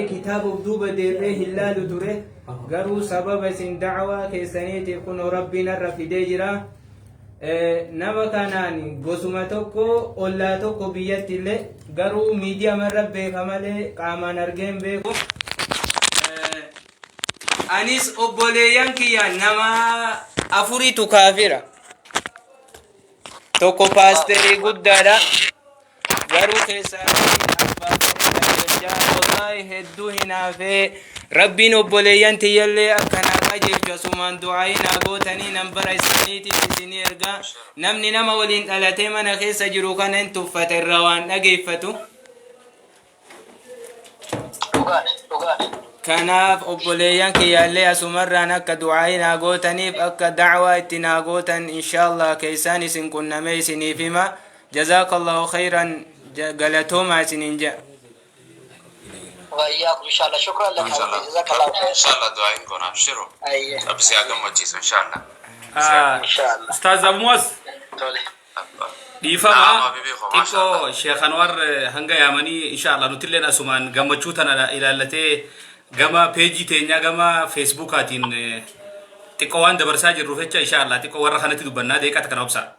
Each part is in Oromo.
Kitaaba of duuba deebi'ee hin laalu ture. Garuu sababa isin da'awaa keessaniitiif kunoo Rabbiin har'a fidee jira. Nama kanaan gosuma tokko, ollaa tokko biyyatti illee, garuu miidiyaa irra beeka malee qaamaan argee hin beeku. Anis obboleeyyan kiyya nama afuritu kaafira. Tokko paasterii guddaadha. Garuu keessaa abbaa jechaa wallaahi hedduu hinaafee, Rabbiin obboleeyyan tiyyallee akka naa qajeelchu asumaan du'aayii naa gootanii nambara isaaniitiif isinii ergaa. Namni nama waliin dhalatee mana keessa jiru kana hin tuffata irraa waan dhageeffatu. Dhugaadha, dhugaadha. Kanaaf obboleeyyan kiyyaallee asumarraan akka du'aayii naa gootaniif, akka da'waa itti naa gootan, inshaallah keessaan isin qunnamee isiniif hima. Jazaakallahu khayran, galatoomaa isiniin jedha. وإياكم إن شاء الله، شكرا لك. إن شاء الله. حبيبي، جزاك الله خير. إن شاء الله du'aayin goona, abshiru. أيه. Rabbi si haa gammachiisu inshallah. إن شاء الله. Ustaaz Abu Muaz. Tole. Dhiifama. Naam, habibi koo, maasha xiqqoo Allah. Sheekh Anwar hanga yaamanii, inshallah nutilleen asumaan gammachuu tana ilaallatee gama peejii teenyaa gama feesbuukaatiin xiqqoo waan dabarsaa jirruuf jecha, inshallah xiqqoo warra kanatti dubbannaa, deeqata kana obsa.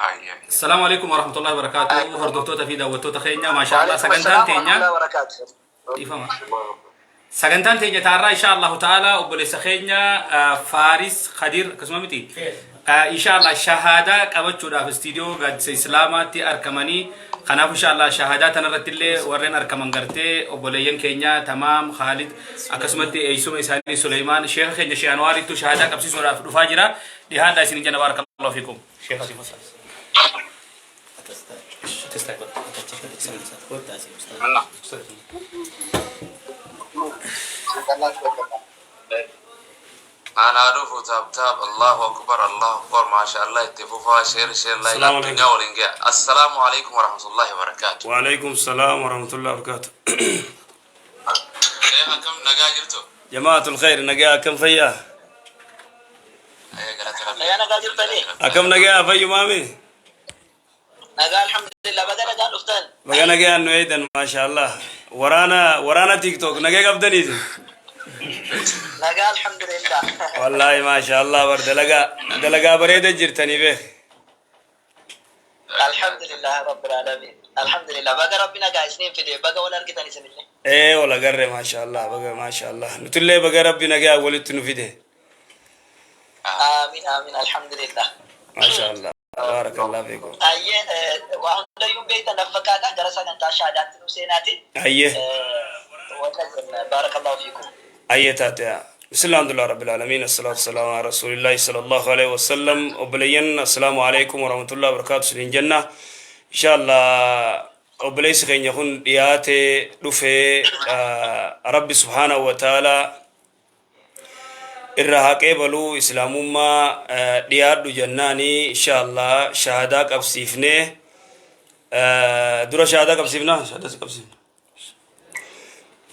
Ayyee. Assalaamu alaikum warahmatullahi wabarakatuh. Hordoftoota fi daawwattoota keenya, maasha Allah, وعليكم sagantaan السلام ورحمة teenya الله وبركاته. Dhiifama. Sagantaan teenya taarraa, insha Allahu ta'ala, obboleessa keenya Faaris Khadir akkasuma miti. Insha Allah shahaadaa qabachuudhaaf istiidiyoo Gaaddisa Islaamaatti argamanii, kanaaf insha Allah shahaadaa tanarratti illee warreen argaman gartee obboleeyyan keenya Tamaam Khaalid, akkasumatti eeysuma isaanii Suleymaan, sheekha keenya Sheekh Anwaariittu shahaadaa qabsiisuudhaaf dhufaa jira. Dhihaadhaa isinin jenna, baarakallahu fiikum. Sheekha si fosaa. Anaa dhufu, tap tap, Allahu akbar, Allahu akbar, maasha Allah, itti fufaa, share, share, like. السلام addunyaa عليكم. Waliin ga'a. Assalaamu alaikum warahmatullahi wabarakaatu. وعليكم السلام ورحمة الله وبركاته. Sheekh, akkam nagaa jirtu? جماعة الخير، نجا كم فيا؟ Ee, galata Rabbii. Nagaa, nagaa jirtanii? أكم نجا في مامي؟ Nagaa, alhamdulillah, baga nagaa dhuftan. بقى نجا إنه أيضا ما شاء الله ورانا ورانا تيك توك نجا قبضني. Nagaa, alhamdulillah. والله ما شاء الله بر دلقا دلقا بريدة جرتني به. Alhamdulillah rabbil alamin. Alhamdulillah, baga Rabbi nagaa isiniin fide, baga wal argitan isinillee. إيه ولا قرر، ما شاء الله، بقى ما شاء الله نتلي بقى ربي نجا ولدت نفيده. Aamin, aamin, alhamdulillah. ما شاء الله، بارك الله فيكم. Ayyee, waa hundayyuu beektan fakkaata, gara sagantaa shahaadaatti nu seenaati. أيه. Wanta jenna, baarakallahu fiikum. أي تاتي، بسم الله، الحمد لله رب العالمين، الصلاة والسلام على رسول الله صلى الله عليه وسلم. وبلين السلام عليكم ورحمة الله وبركاته. سنين جنة إن شاء الله. Obboleessi keenya kun dhiyaate dhufee Rabbi subhaanahu wa ta'ala irraa haa qeebaluu islaamummaa. Dhiyaadhu jennaani, insha Allah shahadaa qabsiifnee, dura shahadaa qabsiifnaa, shahadaa qabsiifna,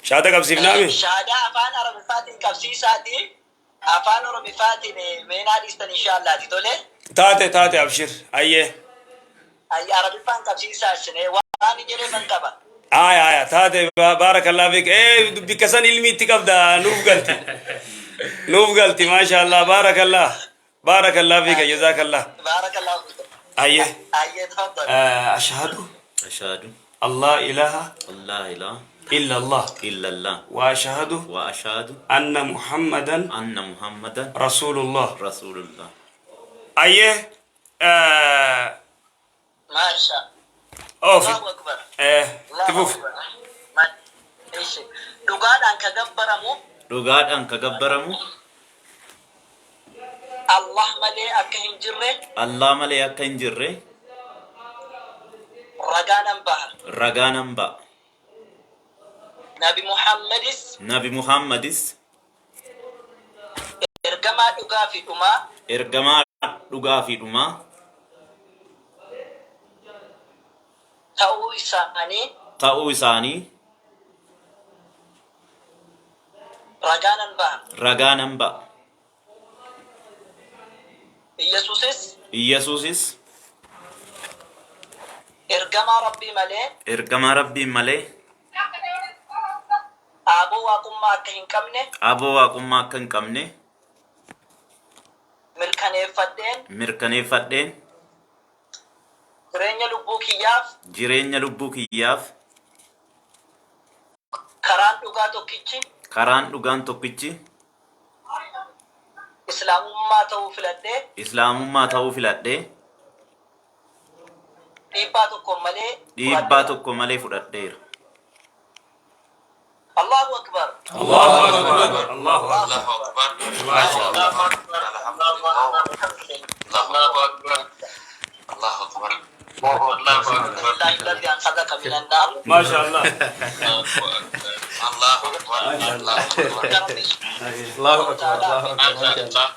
shahadaa qabsiifnaa mi? Shahaadaa afaan Arabiffaatiin qabsiisaati. Afaan Oromifaatiin meenaa dhiistan inshaallaati, tole. Taate, taate, abshir, ayyee. Ayya, Arabiffaan qabsiisaa isin waan jedhee man qaba. Aya, aya, taate, baarakallah fik. Bikka san ilmi itti qabda, nuuf galti, nuuf galti. Maasha Allah, baarakallah, baarakallah fika, jazakallah. Baarakallahu fiik. Ayyee. Ayyee, tafaddal. أشهد أشهد أن لا إله أن لا إله إلا الله إلا الله وأشهد وأشهد أن محمدا أن محمدا رسول الله. رسول الله. أيه Maasha. أوف. Allahu akbar. Allahu تفوف. akbar. Ishi. Dhugaadhaan ka gabbaramu Dhugaadhaan ka gabbaramu Allah malee akka hin jirre Allah malee akka hin jirre ragaa nan baha. Ragaa nan ba'a. Nabi Muhammadis Nabi Muhammadis ergamaa dhugaa fi dhumaa ergamaa dhugaa fi dhumaa ta'uu isaanii ta'uu isaanii ragaa nan baha. Ragaa nan ba'a. Iyyasuusis Iyyasuusis ergamaa Rabbii malee ergamaa Rabbiin malee waaqummaa akka hin qabne aboo waaqummaa akka hin qabne mirkaneeffadheen mirkaneeffadheen jireenya lubbuu kiyyaaf jireenya lubbuu kiyyaaf karaan dhugaa tokkichi karaan dhugaan tokkichi islaamummaa ta'uu filadhee islaamummaa ta'uu filadhee dhiibbaa tokko malee dhiibbaa tokko malee fudhadheera. Allahu akbar. Allahu akbar. Allahu akbar. Allahu akbar. Maasha Allah. Allahu akbar. Allahu akbar. Alhamdulillahi alladhi anqadhaka minan nar. Maasha Allah. Allahu akbar. Allahu akbar. Allahu akbar. Allahu akbar. Masha Allah.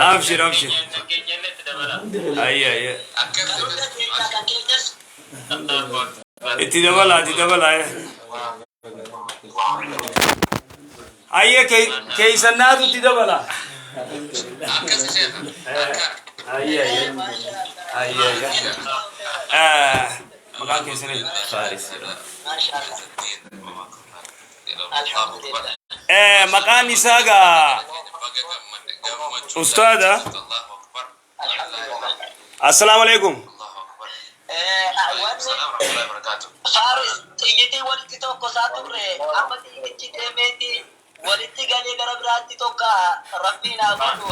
Abshir, abshir. Ayya, ayya. Itti dabala, itti dabala. Ayya, keeysannaatu itti dabala. Akkas sheekha. Akka. Ayya, ayya. Ayya, ayya. Maqaan keessanii? Faaris jedhama. Masha Allah. Allahu akbar. Maqaan isaa gaa Baga gammadde gammachuu. Ustaada. Allahu akbar. Alhamdulillah. Assalaamu alaikum. Allahu akbar. Wanni Salaam warahmatullahi wabarakatuh. Faaris xiyyitii walitti tokko isaa turre amma xiyyichi deemeeti walitti galee gara biraatti tokko rabbiin haa godhu.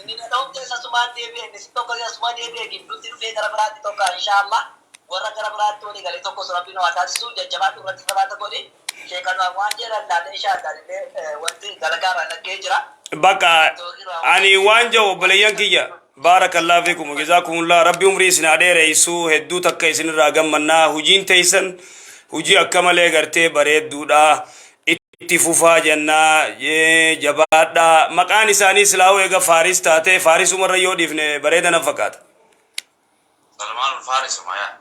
Inni dhadha'uun keessa sumaan deebi'e inni tokko keessa sumaan deebi'e gidduutti dhufee gara biraatti tokko inshaallah warra gara biraatti walii galee tokkos rabbiin haa taasisu jajjabaatu irratti sabaata godhi. Sheekanaa waan jedhan laalee inshaallah illee wanti gargaara dhaggee jira. Bakka ani waan jedhu, obboleeyyan kiyya, baarakallahu fiikum, jazaakumullah, rabbi umrii isin haa dheereessu. Hedduu takka isinirraa gammannaa. Hujiin teeysan hujii akka malee gartee bareedduudha, itti fufaa jennaa, jabaadhaa. Maqaan isaanii silaa'uu eega Faaris taate Faarisumarra yoo dhiifne bareeda na fakkaata. Salmaan Faarisuma yaa.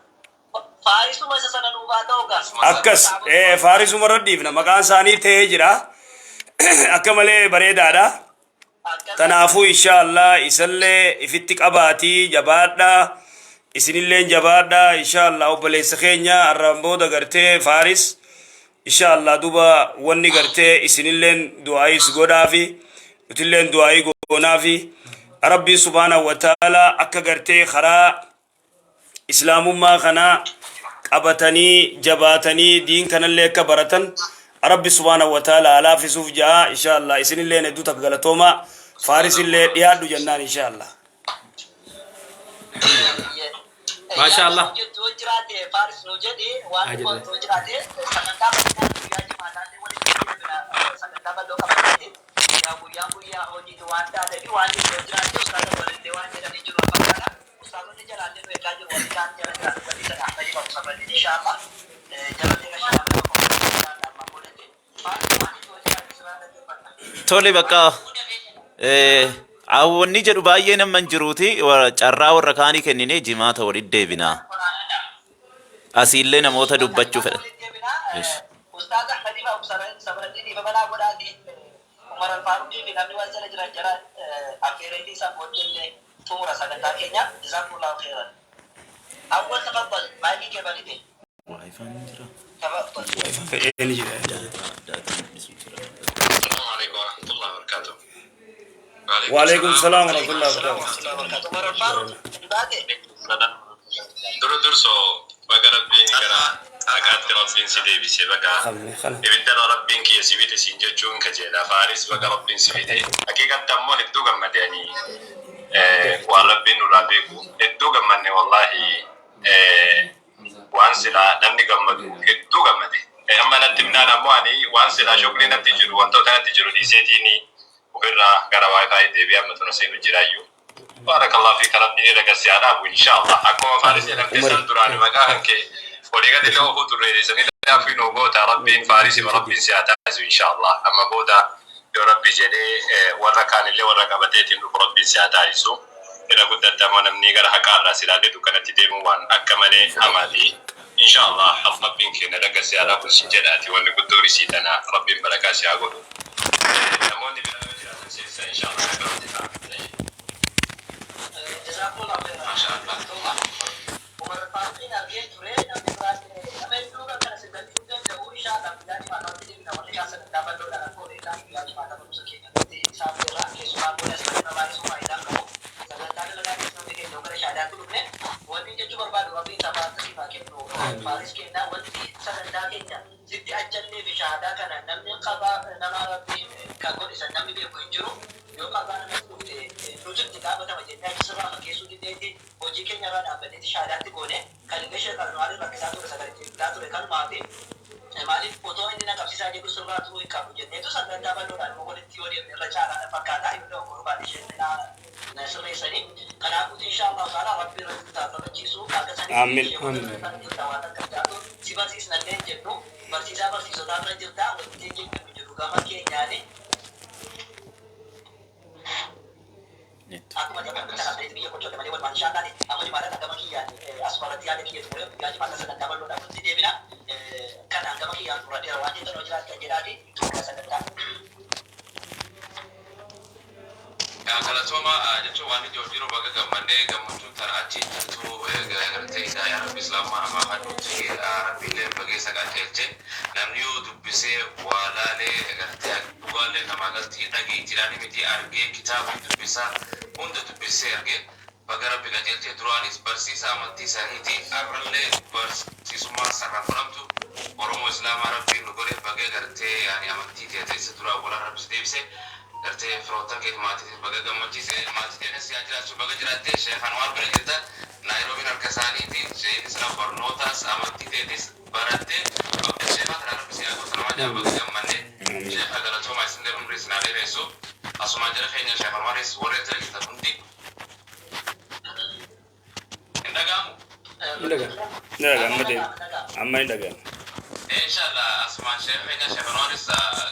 Faarisuma isa sana nuufaa ta'u gaa. Akkas Faarisumarra dhiifna, maqaan isaanii ta'ee jira, akka malee bareedaadha. Tanaafuu inshaallah isallee ifitti qabaatii jabaadhaa, isinilleen jabaadhaa. Inshaallah obboleessa keenya arraan booda gartee Faaris inshaallah duba wanni gartee isinilleen du'aayis godhaafi nutilleen du'aayii goonaafi. Rabbiin subhaanahu wa ta'ala akka gartee karaa islaamummaa kana qabatanii jabaatanii diin kanallee akka baratan Rabbi subhaanahu wa ta'ala alaafisuuf ja'a inshaallah. Isinilleen hedduu takka galatooma. Faarisillee dhiyaadhu jennaan inshaallah. Maasha Allah. Yoo jiraate Faaris nu jedhi waan yoo jiraate sagantaa bal'aa guyyaa jimaataallee walitti deebina, sagantaa bal'oo qabateeti yaa guyyaa guyyaa hojiitu waan taateef waan yoo jiraate ustaaza walitti waan jedhanii jiru fakkaata. Ustaazonni jalaallee nu eegaa jiru, warri kaan jala jiran walii sana gadi qabu sababii inshaallah jala deema shaamaa tokko amma boodatti Faaris waan yoo jiraate sirraa dhaggeeffanna. Tole, bakka wanni jedhu baay'ee nama hin jiruuti, carraa warra kaanii kennine jimaata walitti deebina. Asiillee namoota dubbachuu fedhan. Ish. Ustaaz Ahmadii fi Sabraddiin ifa balaa godhaati. Umar Alfaaruqii fi namni waan jala jiran jara affeereetii isaan booddeellee xumura sagantaa keenya. Jazaakumullahu khairan. Awwal tafaddal, maayikii kee banite. Waayifaan hin jira. Tafaddal. Fe'ee ni jira. Daataan hir'isu jira. السلام عليكم ورحمة الله وبركاته. وعليكم السلام ورحمة الله وبركاته. Umar Alfaaruq baate. Dura dursoo baga rabbiin gara haqaatti rabbiin si deebise, baga Qabne kana. ibiddarra rabbiin kiyya si bite siin jechuun kajeela. Faaris, baga rabbiin si bite. Haqiiqatti ammoo hedduu gammadee ani waan rabbiin nurraa beeku hedduu gammanne, wallaahi waan silaa namni gammadu hedduu gammade. Amma natti himnaan ammoo ani waan silaa shoklii natti jiru, wantoota natti jiru dhiiseetiin ofirraa gara WiFi deebi'ee amma tuna seenu jiraayyuu. Baarakallahu fiika, rabbiin irra gasi haa dhaabu inshaallah. Akkuma Faaris jedhamte san duraan maqaa kan kee olii gadi illee turre sanii laaffii nu goota. Rabbiin Faarisima rabbiin si haa taasisu inshaallah. Amma booda yoo rabbi jedhee warra kaanillee warra qabateetiin dhufu rabbiin si haa taasisu. Irra guddatte ammoo namni gara haqaarraa si ilaalee dukkanatti deemuu waan akka malee hamaati. Inshaallah rabbiin keenya dhagasi haa dhaabu sin jedhaati, wanni guddoon isii tana, rabbiin barakaa si haa godhu. Namoonni biraa yoo jiraatan seensa inshaallah akka hojjetaa. Jazakumullahu khairan. Umar Alfaaruq. shahaadaatti dhufne. Wanni jechuu barbaadu Rabbiin sabaata siif haa kennu. Faaris kennaa wanti sagantaa keenya sitti ajjannee fi shahaadaa kana namni qabaa nama Rabbiin kan godhe san namni beeku hin jiru. Yoo qabaa namatti dhufte nuti itti gaafatama jennee achi sirraa fakkeessuu diddeetti hojii keenya irraa dhaabbanneeti shahaadaatti goone. Kan illee Sheekh Anwaariin rakkisaa ture sagalitti ture kanumaa fi maaliif otoo inni na qabsiisaa jedhu sirraa turuu hin qabu jenneetu sagantaa bal'oodhaan immoo walitti yoo deemne irra caalaa na fakkaata. Yoo dogoggoruu baate isheen na sirreessanii. Kanaafuu insha Allahu ta'ala Rabbi irratti haa kabachiisu. Akka sanitti Amiin. sheekota irra jirta waan akka jaatu si barsiisnallee hin jennu, barsiisaa barsiisotaa irra jirta wanti jennu jiru gama keenyaani. Akkuma jedhamu kana ta'etti biyya kochote malee walumaan insha Allah amma jimaata gama kiyyaan asuma irratti yaada kiyya xumuree guyyaa jimaata sagantaa bal'oodhaan walitti deebina. Kanaan gama kiyyaan xumuradheera, waan jettan hoo jiraattan jedhaati xumura sagantaa. Galatooma jechuun waan ijoo jiru baga gammannee, gammachuun tana achi jirtu gartee hidaayaa Rabbi Islaamaa namaa kadhuuti. Rabbiillee bageessa qajeelche. Namni yoo dubbisee waa laalee gartee dhugaallee namaa galtii dhageettiidhaan miti, argee kitaaba dubbisaa hunda dubbisee argee baga Rabbi qajeelche. Duraanis barsiisa amantii isaaniiti, arrallee barsiisummaa sarara fudhamtu Oromoo Islaamaa Rabbiin nu godhe. Baga gartee yaani amantii teete isa duraa walaa Rabbi si deebise, gartee firoottan keeti maatiitiif baga gammachiise. Maatii teetes yaa jiraachuu, baga jiraatte. Sheekh Anwaar bira jirta, Naayiroobiin harka isaaniiti. Sheekh Islaam barnootaas amantii teetis baratte bakka sheekhaa tana Rabbi si haa gootu. Namaa jaa baga gammanne. Sheekha galatoomaa, isinillee umrii isin haa dheeressu. Asumaan jara keenya Sheekh Anwaaris warri asirra jirtan hundi hin dhaga'amu. Hin dhaga'ama. Ni dhaga'ama, amma deema. Amma ni dhaga'ama. Inshallah asumaan sheekha keenya Sheekh Anwaaris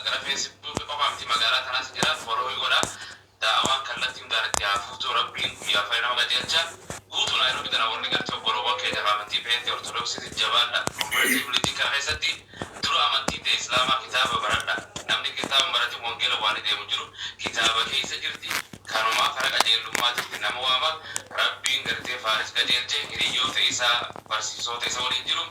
gara Feesbuukii qofaa miti, magaalaa tanaas jira, follow godha. Da'awaan kallattii hundaan itti haa fuftu. Rabbiin guyyaa fayyina nama qajeelcha. Guutuu Naayiroobii tana warri gartee obboloowwan keenya fi amantii Peentii Ortodoksiitti jabaadha. Comparative religion kana keessatti dura amantii ta'e Islaamaa kitaaba baradha. Namni kitaaba hin baratin wangeela waan deemu jiru kitaaba keessa jirti. Kanumaa kara qajeelummaatitti nama waama. Rabbiin gartee Faaris qajeelche, hiriyoota isaa, barsiisota isa waliin jiru,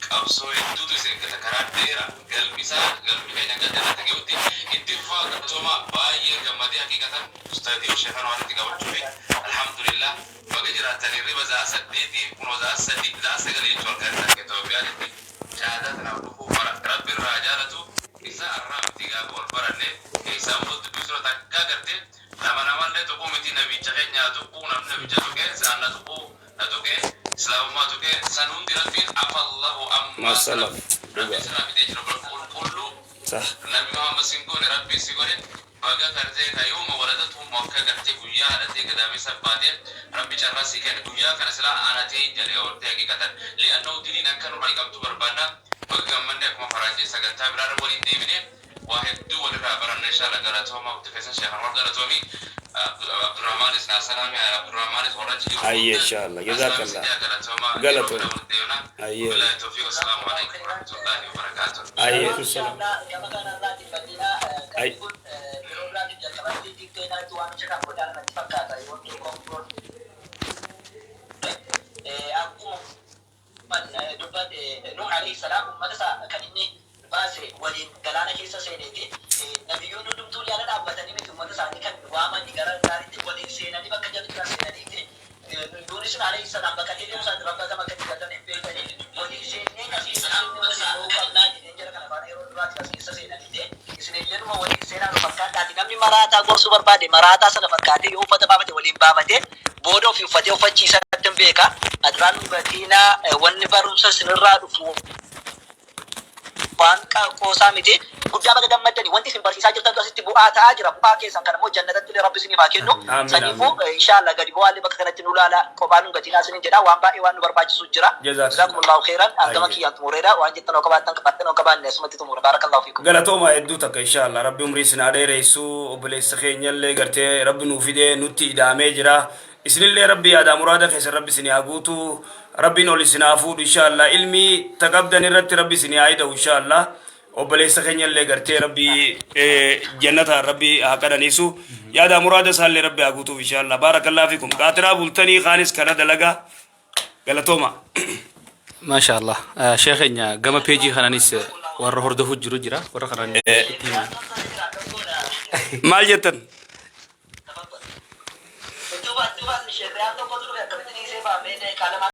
qabsoo hedduutu isa eeggata. Karaa dheeraa galmi isaa, galmi keenya hanga jannata ga'utti itti fufaa. Galatooma, baay'ee gammadee haqiiqatan ustaadiyoo sheekan walitti qabachuu fi alhamdulillah baga jiraattanii. Riba za'a 8 kunoo za'a 3, za'a 9 jechuu halkan takka Itoophiyaatti shahaadaa tanaaf dhufuu bara Rabbi irraa jaalatu isa arraa miti. Gaafa wal baranne keessaa immoo dubbisuu takka gartee nama namallee tuquu miti, nabicha keenya tuquu, namni nabicha tuqee na tuquu, na tuqee Islaamummaa tuqee san hundi Rabbiin afallahu ammaa Masalaf. Rabbi Dhugaa. sirraa fixee jira qulqulluu. Nabi Muhammad sin goone, Rabbi si godhe. Baga gartee kayooma waladatu akka gartee guyyaa haadhatee gadaamessa baatee Rabbi carraa sii kenne. Guyyaa kana silaa anatee hin jedhe hortee haqiiqatan li'annoo diliin akka nurraa dhiqamtu barbaanna. Baga gammanne. Akkuma faraanjii sagantaa biraarra waliin deebine waa hedduu walirraa baranna inshallah. Galatooma hundi keessan. Sheekh Anwar galatoomi, Abdurrahmaanis naa salaami, Abdurrahmaanis warra achi jiru Hayyee hunda inshallah. asalaami Jazakallah. sidee galatooma yeroo Galatoom. bira walitti deemna. Hayyee. Wabillahi tawfiiq, assalaamu alaikum warahmatullahi wabarakaatuh. Hayyee. Inshallah gama kanarraati bal'ina Ay. kan kun yeroo biraatiif jalqabatti TikTokaatti waamicha kan godhan natti fakkaata yoo tokko akkuma dubbate Nuh alayhi salaam ummata isaa kan inni baase waliin galaana keessa seeneeti. Nabiyyoonni hundumtuu yaada dhaabbatanii miti ummata isaanii kan waamanii gara gaariitti, waliin seenanii bakka jedhu jira seenaniiti. Yunus alayhi salaam baqatee deemu isaati Rabba gama akka jiraatan hin beekanii waliin seennee as keessa seennee waliin bahuu qabnaa jedheen jara kana faana yeroo duraati as keessa seenanii isin eeyyanuma waliin seenaa nu fakkaataati. Namni maraataa gorsuu barbaade maraataa sana fakkaatee yoo uffata baafate waliin baafatee booda ofii uffatee uffachiisatti hin beeka. Adraan batiinaa wanni barumsa isinirraa dhufu waan qoosaa miti. Guddaa baga gammaddani. Wanti isin barsiisaa jirtantu asitti bu'aa ta'aa jira. Bu'aa keessan kan immoo jannatatti illee Rabbi isiniif haa kennu. Amiin. Saniifuu Amiin. inshallah gadi bu'aallee bakka kanatti nu laala, kophaa nu gatinaa isinin jedha. Waan baay'ee waan nu barbaachisu jira. Jazakallah. Jazakumullahu khairan. Hangama Hayyee. kiyyaan xumureera. Waan jettan oo qabaattan qabaattan, oo qabaanne asumatti xumura. Barakallahu fiikum. Galatooma hedduu takka. Inshallah Rabbi umrii isin haa dheeressu. Obboleessa keenyallee gartee Rabbi nuu fidee nutti ida'amee jira. Isinillee Rabbi yaadaa muraada keessan Rabbi isin haa guutu, Rabbiin ol isin haa fuudhu. Inshallah ilmi taqabdan irratti Rabbi isin haa ida'u. Inshallah obboleessa keenyallee gartee Rabbi jannataan Rabbi haa qananiisu, yaadaa muraada isaallee Rabbi haa guutuuf inshallah. Baarakallahu fikum. Qaatiraa bultanii kaanis kana dalagaa. Galatooma. Maasha Allah. Sheekh keenya gama peejii kanaanis warra hordofuu jiru jira. Warra kanaan itti himaa. Maal jettan? Shirriyaan tokko ture akkamitti dhiisee baamee daqiiqaa 2.